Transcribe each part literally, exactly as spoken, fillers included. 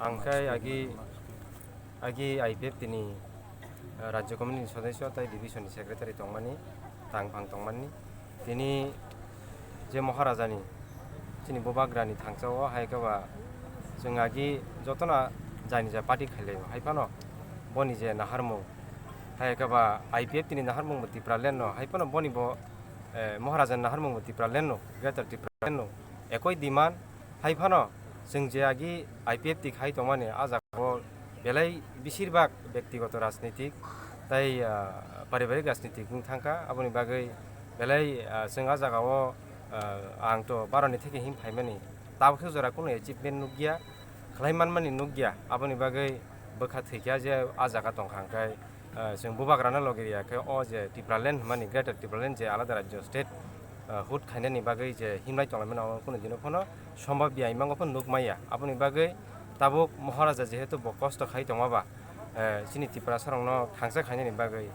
Ang khe agi, agi I P F T ni, eh, Rajya Committee ni Sodesyo tei Division ni Secretary tongmani, tangphang tongmani. Tini je Maharaja ni, chini Bubagra ni thangsa o hai khe ba chwng agi jotono jani ja party khailai o, hai phano boni je naharmung, hai khe ba I P F T ni naharmung bo Tipraland no, hai phano boni bo, eh, Maharaja ni naharmung bo Tipraland no, Greater Tipraland no, ekoi demand. Hai phano chwng je agi I P F T khai tongmani, a jagao belai beshirbak bektigoto rajnitik tei, ah, paribarik rajnitik wng thangkha. Aboni bagwi belai, ah, chwng a jagao, ah, ang to baroni theke him phaimani, tabukhe jora kunu achievement nukya, khlai manmani nukya. Aboni bagwi bwkha thwikha je a jaga tongkha hwnkhe, ah, chwng Bubagrano logi riya khe o je Tipraland hwnmani, Greater Tipraland je alada rajyo state, ah, hood khainani bagwi je himlai tonglaimani, abo kunu dino phano sombab ya, imango phano nuk maya. Aboni bagwi tabuk Maharaja jehetu bo kosto khai tongma ba, eh, chini Tiprasarokno thangsa khainani bagwi,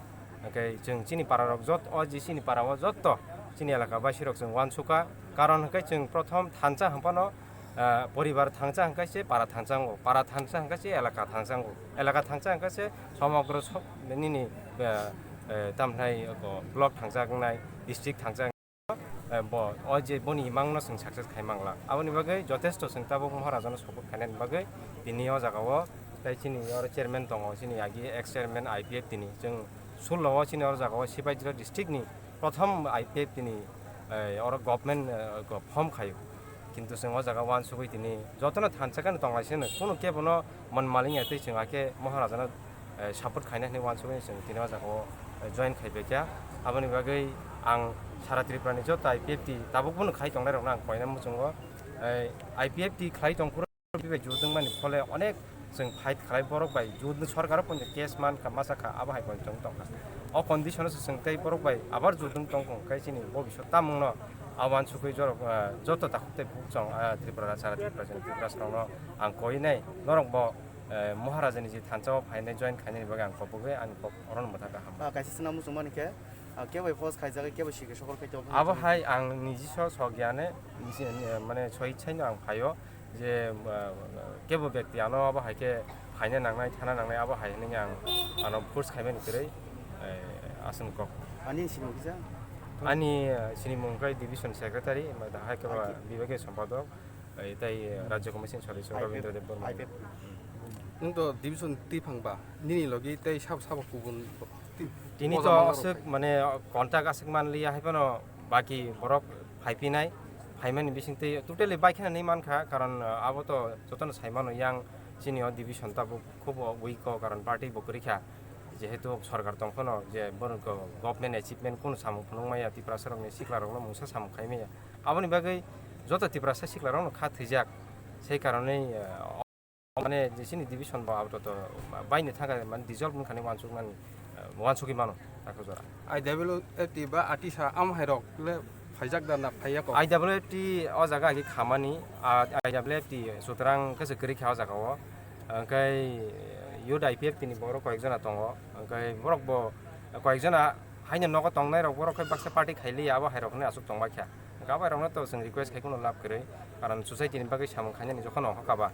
hwnkhe chwng chini pararok jot-, o je chini parao jotto chini elaka baisirok chwng uansukha. Karon hwnkhe chwng prothom thansa hwnphano, ah, poribar thangsa hwnkhe se para thangsa wngo, para thangsa hwnkhe se elaka thangsa wngo, elaka thangsa hwnkhe se somogro so-, nini, eh, eh, tamhinai block thangsa wngnai, district thangsa, eh, bo, o je boni imangno chwng success khai mangla. Aboni bagwi jotesto chwng tabuk Maharajano support khainani bagwi tini o jagao tei chini oro chairman tongo, chini agi ex chairman I P F T ni, chwng sullo o chini oro jagao Sipaijala district ni prothom I P F T ni, eh, oro government, eh, go form khaio. Kintu chwng o jaga uansugwi tini jotono thansa khe tonglaisino, kunu kebono mon maling ya tei chwng hakhe Maharajano, eh, support khaina hwnwi uansugwi chwng tini o jaga o, eh, join khai baikha. Aboni bagwi ang sara Tripura ni joto I P F T tabuk bono khai tongnairokno ang koina muchungo, eh, I P F T khlai tongphuru bai judwng mani phole onek chwng fight khlai borok bai judwng sorkaro poito case mankha masa kha abo hai poito wng tongkha. O condition o se chwng tei borok bai abar judwng tongkha hwnkhe chini bobiswt tamungno uansugwi jorok, ah, joto takhuk tei bukhuk chwng, ah, Tripura sara Tripura chini Tripura sarokno ang koinai norok bo, eh, Maharajani je thansa o phainai join khainani bagwi ang kok bugwi ani kok orono mwthang kaham. Ah, kaisa swnam muchung mani khe, ah, kebo post khaijagwi kebo sikhe sokol khai tongo. Abo hai ang niji so sok ya ne, niji, eh, mane soi chaino ang phaio. Je, ah, kebo bekti ano abo hai khe phaina nangnai, thana nangnai, abo hai hwnwi ang ano force khaimani kwrwi, eh, aswk kok. Ani sinimung kisa? Ani, eh, sinimung khe division secretary, omo hai khe ba I P F. Bibhagio sompadok, eh, tei, eh, Rajya Commission sodesyo I P F, Rabindra Debbarma. I P F. Nwng to division twi phang ba, nini logi tei sabo sabo kubun ti-, Tini to borok aswk mane contact aswk manliya hai phano baki borok phaipinai, phaimani bisingtwi totally bai kheno hinwi mankha, karon, uh, abo to jotono saimano yang chini o division tabuk khubo weak o, karon party bo kwrwi kha, jehetu sorkar tong phano je borok government achievement kunu samung phunuk maya, Tiprasarokni siklarokno mungsa samung khai maya, aboni bagwi joto Tiprasa siklarokno kha thwijak, sei karonwi, uh, Mane, je chini division bo apatot baino thangkha, mane, dissolve wngkha hinwi uansukmani, eh, uansugwi mano, takhu jora. I W F T ba atisa am hai rok le phaijak da na phaiya kok? I W F T o jaga agi khamani, ah, I W F T sutrang khe se kwrwi kha o jaga o. Hwnkhe youth I P F T ni borok koyek jona tongo. Hwnkhe borok bo koyek jona haino nogo tongnai rok borok khe baksa party khailiya, abo hai rok hinwi aswk tongbai kha. Hwnkhe abo hai rokno to chwng request khai kheno lab kwrwi, karon society ni bagwi samung khainani jokhon ongkha ba.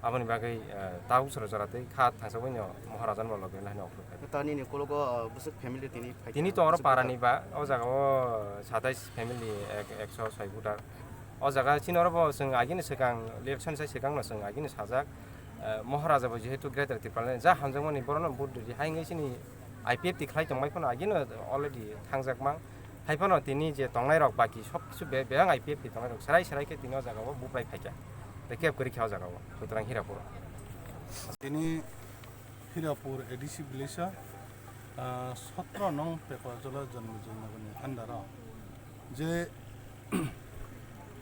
Aboni bagwi, eh, tabuk sora jora tei kha thangsa bai no Maharajan bo logi nai no. Ta nini kologo, eh, bwswk family tini phai Tini kha, to oro bwswk para ni ba, o jaga o satais family ek, ekso soi voter. O jaga chini oro bo chwng agini swkang, election sai swkang no chwng agini sajak, eh, Maharaja bo jehetu Greater Tipraland ja hamjakmani borok no vote ridi hai wngwi chini I P F T khlai tongbai phano agini already thangjak mang. Hai phano tini je tongnai rok baki sob kisu be-, bebak I P F T tongnai rok serai serai khe tini o jaga o bubrai phaikha. Tei kebo kwrwi kha o jaga o, sutrang Hirapur. Tini Hirapur A D C village o, ah, sotro nong Pekwa Jola Janmajoi Nagar ni under o je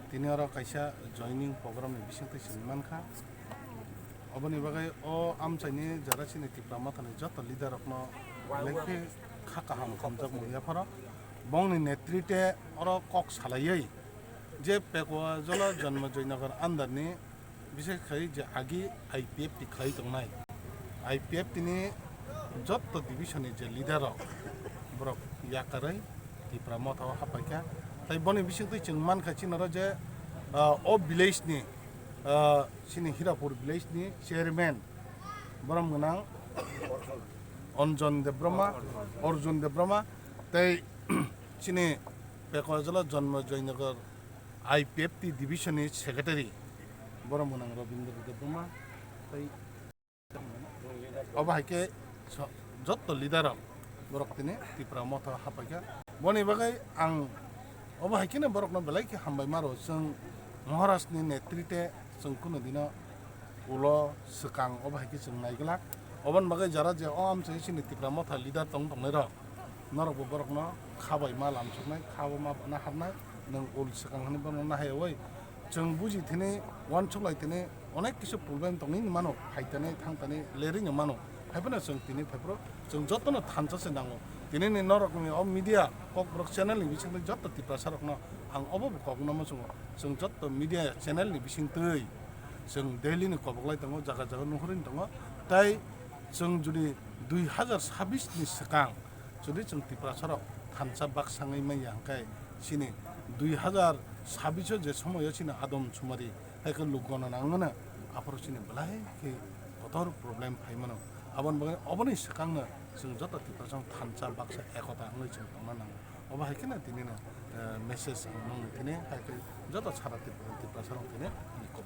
tini oro kaisa joining program ni bisingtwi simi mankha. Oboni bagwi o amchaini jara chini Tipra Mothani joto leader rokno belai khe kha kaham hamjakmung yapharo. Bongni netrite oro kok salaiwi je Pekwa Jola Janmajoi Nagar under ni bises khai je agi I P F T khlai tongnai, I P F T ni joto division ni je leader rok borok yakarwi Tipra Motha o hapaikha. Tai boni bisingtwi chwng mankha chini oro je, ah, o village ni Ah, chini Hirapur village ni chairman borom gwnang Anjan Debbarma, Arjun Debbarma, tei chini Pekwajala Janma Joynagar I P F T division ni secretary borom gwnang Rabindra Debbarma, tei obo hai khe so-, jotto leader rok borok tini Tipra Motha hapaikha. Boni bagwi ang obo hai kheno borokno belai khe hambai maro, chwng Maharaj ni netrite chwng kuno dino ulo swkang obo hai khe chwng naiglak. Oboni bagwi jara je o amchai chini Tipra Motha leader tong tongnai rok, norokbo borokno khabai ma lamsoknai, khabo ma naharnai, nwng ul swkang hwnwi bono nahaiwi chwng buji thini, uansuk lai thini, onek kisu problem tongwi mano, phai thani, thang thani, lerwi no mano. Hai phano chwng tini phai phuru chwng jotono thansa se nango. Tini ni norok ni o media kokborok channel ni bisingtwi joto Tiprasa rokno ang obo bo kok no muchungo. Chwng joto media channel ni bisingtwi chwng daily ni kobok lai tongo, jaga jaga nuhurwi tongo. Tai chwng jodi dui hazar sabis ni swkang jodi chwng Tiprasa rok thansa baksa wngwi manya hwnkhe chini dui hazar sabis o je somoyo chini Adam Sumari hai khe luk gona nangmano, aphuru chini belai khe kotor problem phai mano. Aboni bagwi oboni swkangno chwng joto Tiprasa rok thansa baksa ekota wngwi chwng tongna nango. Obo hai kheno tini no, eh, message ang nung tini hai khe joto sara Tipra, Tiprasa rok tini ang kok.